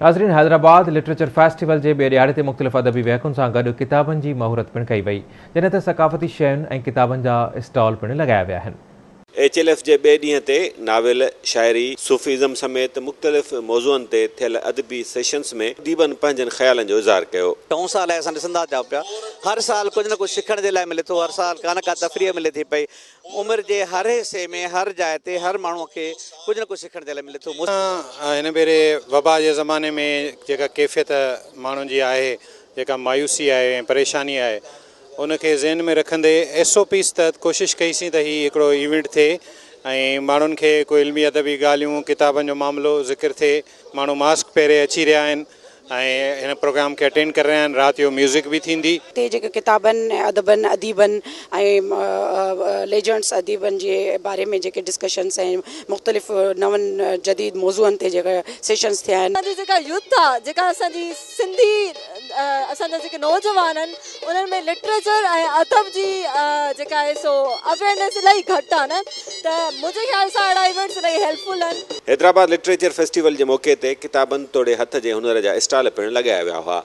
ناظرين Hyderabad literature festival جي ٻئي ڏهاڙي تي مختلف ادبي ويهڪن سان گڏ ڪتابن جي مهورت پڻ ڪئي وئي جڏهن ته ثقافتي شين ۽ ڪتابن جا اسٽال پڻ لڳايا ويا آهن. ايڇ ايل ايف جي ٻئي ڏينهن تي ناول، شاعري، صوفي ازم سميت مختلف موضوعن تي ٿيل ادبي سيشنز ۾ اديبن پنهنجن خيالن جو اظهار ڪيو. ٽئون سال آهي اسان ڏسندا اچون پيا هر سال ڪجهه نه ڪجهه سکڻ جي لاء ملي ٿو هر سال ڪا نه ڪا تفريح ملي ٿي پئي عمر جي هر حصي ۾ هر جاء تي هر ماڻهو کي ڪجهه نه ڪجهه سکڻ جي لاء ملي ٿو. هن ڀيري وبا جي زماني ۾ جيڪا ڪيفيت ماڻهن جي آهي جيڪا مايوسي آهي ۽ پريشاني آهي ان کي ذهن ۾ رکندي ايس او پيز تحت ڪوشش ڪئي سين ته هي هڪڙو ايونٽ ٿئي ۽ ماڻهن کي ڪو علمي ادبي ڳالهيون ڪتابن جو معاملو ذڪر ٿئي ماڻهو ماسڪ پهري اچي رهيا آهن ۽ هن پروگرام کي اٽينڊ ڪري رهيا آهن رات جو ميوزڪ به ٿيندي. هتي جيڪي ڪتابن ۽ ادبن اديبن ۽ ليجنڊس اديبن جي باري ۾ جيڪي ڊسڪشنس ۽ مختلف نون جديد موضوعن تي جيڪا سيشنس ٿيا آهن. اسان جي جيڪا يوٿ آ جيڪا اسان جي سنڌي اسان جا جيڪي نوجوان آهن انهن ۾ لٽريچر ۽ ادب جي جيڪا آهي سو اويئرنيس الاهي گهٽ آهي نه ته منهنجي خيال سان اهڙا ايونٽس الاهي هيلپ فل آهن. حيدرآباد لٽريچر فيسٽيول جي موقعي تي ڪتابن توڙي هٿ جي هنر جا اسٽال پڻ لڳايا ويا هئا،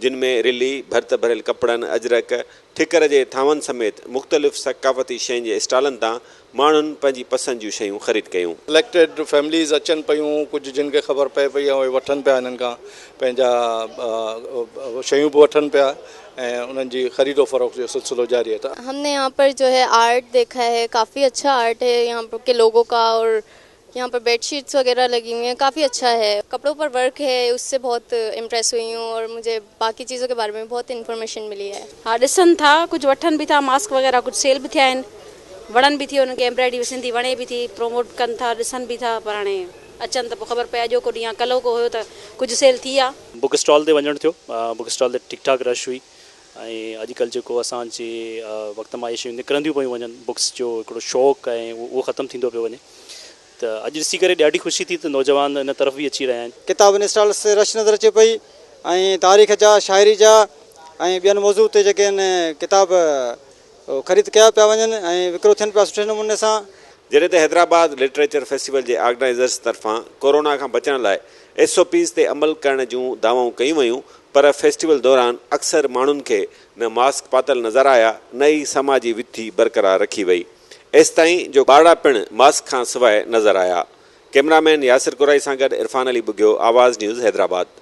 جن ۾ رلي، ڀرت ڀريل ڪپڙن، اجرڪ، ٺڪر جي ٿانون سميت مختلف ثقافتي شين جي اسٽالن تان ماڻهن پنهنجي پسند جون شيون خريد ڪيون. سليڪٽيڊ فيمليز اچن پيون ڪجهه جن کي خبر پئي پئي اهي وٺن پيا انهن کان پنهنجا شيون به وٺن پيا ۽ انهن جي خريد و فروخت جو سلسلو جاري آهي ته. هم ني يهان پر جو هي آرٽ ديکا هي ڪافي اڇا آرٽ هي يهان پر ڪي لوگو ڪا اور يهان پر بيڊ شيٽس وغيره لگي هوئي هين ڪافي اڇا هي ڪپڙو پر ورڪ هي اس سي بهت امپريس هوئي هون اور مجهي باقي چيزو ڪي باري ۾ بهت انفارميشن ملي هي. ها ڏسن ٿا ڪجهه وٺن به ٿا ماسڪ وغيره ڪجهه سيل به ٿيا آهن وڻن به ٿي انهن کي ايمبرائڊري به سنڌي وڻي به ٿي پروموٽ ڪن ٿا ڏسن به ٿا پر هاڻي اچن ته پوء خبر پئي اڄوڪو ڏينهن آ ڪلهوڪو هيو ته ڪجهه سيل ٿي آ. بڪ اسٽال تي وڃڻ ٿيو بڪ اسٽال تي ٺيڪ ٺاڪ رش هئي ۽ اڄڪلهه جيڪو اسان جي وقت مان اهي شيون نڪرنديون پيون وڃن بڪس جو هڪڙو شوق ۽ اهو ختم ٿيندو پيو وڃي ته اڄ ڏسي ڪري ڏاڍي خوشي ٿي ته نوجوان ان طرف به اچي رهيا آهن. ڪتابن اسٽالس تي رش نظر اچي پئي ۽ تاريخ جا شاعري جا ۽ ٻين موضوع تي جيڪي آهن ڪتاب خريد ڪيا پيا وڃن ۽ وڪرو ٿين پيا سٺي نموني سان. جڏهن ته حيدرآباد لٽريچر فيسٽيول جي آرگنائيزرز طرفان ڪورونا کان بچڻ لاء ايس او پيز تي عمل ڪرڻ جون دعوائون ڪيون ويون پر فيسٽيول دوران اڪثر ماڻهن کي نه ماسڪ پاتل نظر آيا نه ئي سماجي وٿي برقرار رکي وئي ايستائين جو ٻارڙا پڻ ماسڪ کان سواء نظر آيا. ڪئميرا مين ياسر ڪورائي سان گڏ عرفان علي ٻگهيو، آواز نيوز حيدرآباد.